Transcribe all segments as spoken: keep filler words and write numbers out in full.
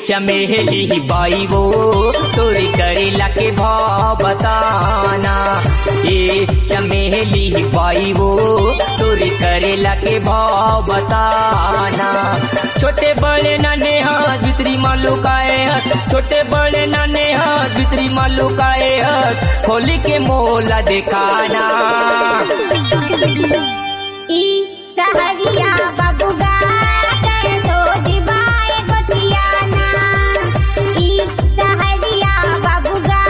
चमेली बाई वो, तोरी करेला के भाव बताना। ए चमेली बाई वो, तोरी करेला के भाव बताना। छोटे बड़े नाने हाथ भितरी मा लुकाए हस, छोटे बड़े नाने हाथ भितरी मा लुकाए हस, खोली के मोला देखाना। ई सहरिया बबुगा, तै सोझ बाय गोठियाना। ई सहरिया बबुगा,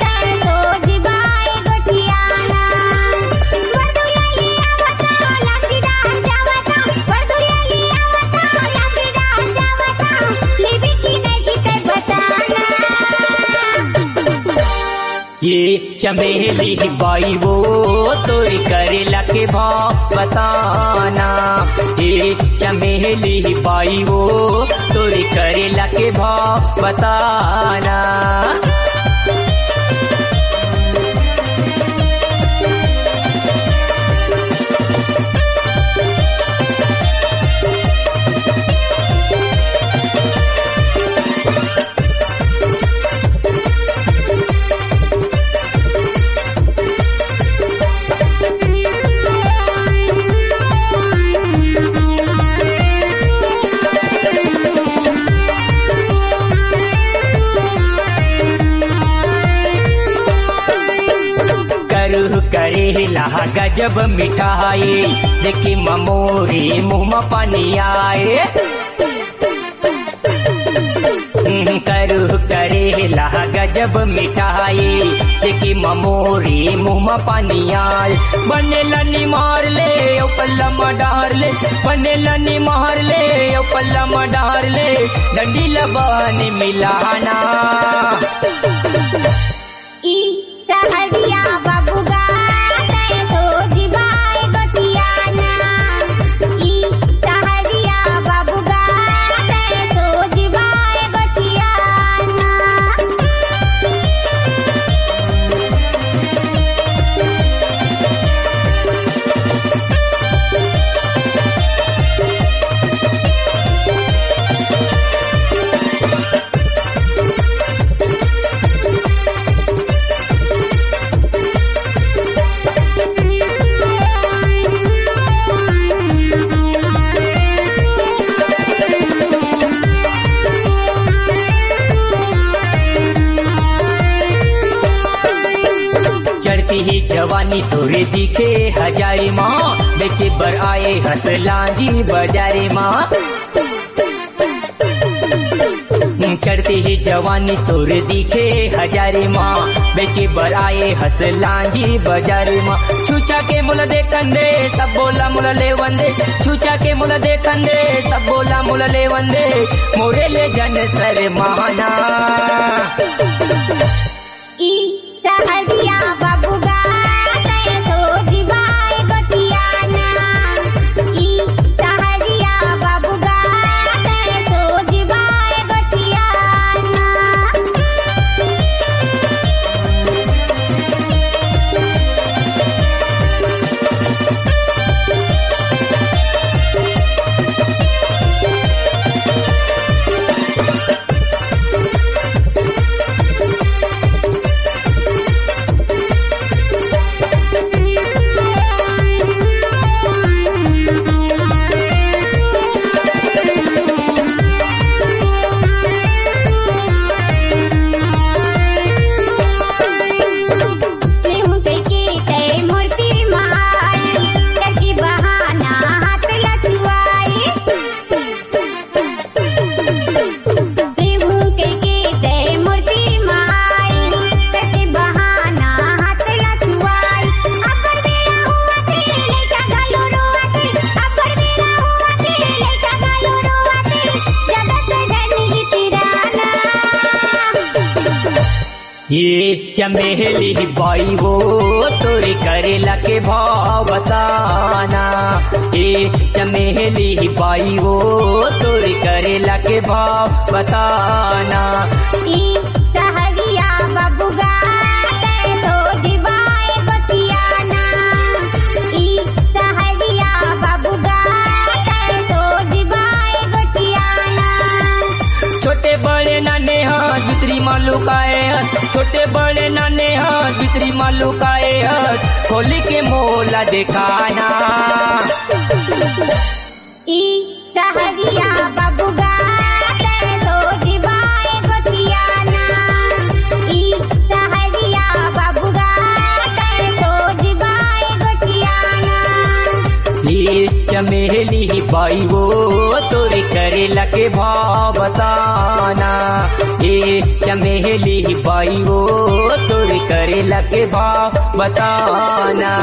तै सोझ बाय गोठियाना। बरदुरिया ले आवता, लाठी डहर जावता। बरदुरिया ले आवता, लाठी डहर जावता। लेबे कि नहीं तै बताना। ये चमेली बाई वो, तोरी करेला के भाव बताना। ये चमेली बाई वो, तोरी करेला के भाव बताना। करू करेला गजब मिठाई, देखी मोरी मुँह म पानी आए। करू करेला गजब मिठाई, देखी मोरी मुँह म पानी आए। बनेला निमार ले, ओ पल्ला म डार ले, बनेला निमार ले, ओ पल्ला म डार ले, डंडी ल बानी मिलाना। ई सहरिया बबुगा, तै सोझ बाय गोठियाना। ई सहरिया बबुगा, तै सोझ बाय गोठियाना। चढ़ती ही जवानी तोरे दिखे हजारी माँ, बेचे बर आए हस लांजी बजारी माँ। चढ़ती ही जवानी तोर दिखे हजारी माँ, बेचे बर आए हस लांजी बजारी माँ। छुछा के मोला देखन दे, सब बोला मोला लेवन दे। छुछा के मोला देखन दे, सब बोला मोला लेवन दे। मोरे ले जन शरमाना। ई सहरिया बबुगा, तै सोझ बाय गोठियाना। ई सहरिया बबुगा, तै सोझ बाय गोठियाना। ये चमेली बाई वो, तोरी करेला के भाव बताना। ये चमेली बाई वो, तोरी करेला के भाव बताना। ई सहरिया बबुगा, तै सोझ बाय गोठियाना। ई सहरिया बबुगा, तै सोझ बाय गोठियाना। छोटे लुकाए हस, छोटे बड़े नाने हस, भीतरी मा लुकाए हस, खोल के मोला देखाना। ई सहरिया बबुगा तै तो जिबाए गोठियाना। ई सहरिया बबुगा तै तो जिबाए गोठियाना। ए चमेली बाई वो तोरे करे लगे भाव बताना। ए चमेली बाई वो तोरे करे लगे भाव बताना।